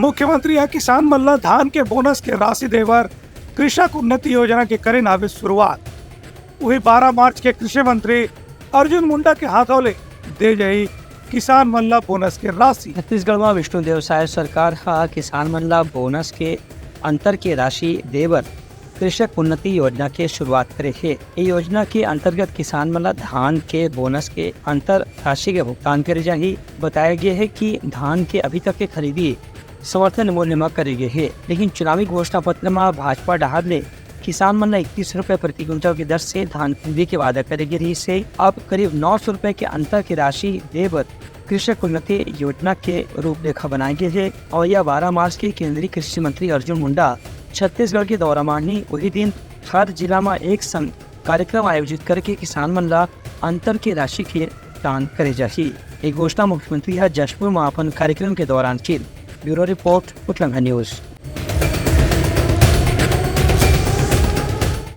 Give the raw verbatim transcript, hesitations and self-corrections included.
मुख्यमंत्री ह किसान मन ल धान के बोनस के राशि दे बर कृषक उन्नति योजना के करिन हावे शुरुआत। उही बारह मार्च के कृषि मंत्री अर्जुन मुंडा के हाथों ले दे जाही किसान मन ल बोनस के राशि। छत्तीसगढ़ म विष्णुदेव साय सरकार ह किसान मन ल बोनस के अंतर के राशि दे बर कृषक उन्नति योजना के शुरुआत करे हे। ये योजना के अंतर्गत किसान मन ल धान के बोनस के अंतर राशि के भुगतान करे जाही। बताया गया है कि धान के अभी तक के खरीदी समर्थन मूल्य म करे गे हे, लेकिन चुनावी घोषणा पत्र म भाजपा डहार ले किसान मन ल इकतीस रुपए प्रति क्विंटल के दर से धान खरीदे के वादा करे गे रहिस हे। अब करीब नौ सौ रुपए के अंतर के राशि दे बर कृषक उन्नति योजना के रूपरेखा बनाए गे हे और यह बारह मार्च के केंद्रीय कृषि मंत्री अर्जुन मुंडा छत्तीसगढ़ के दौरा म ही वही दिन हर जिला म एक संग कार्यक्रम आयोजित करके किसान मन ला अंतर के राशि के भुगतान करे जाही। ये घोषणा मुख्यमंत्री ह जशपुर म अपन कार्यक्रम के दौरान की। Bureau report, Utlanga news.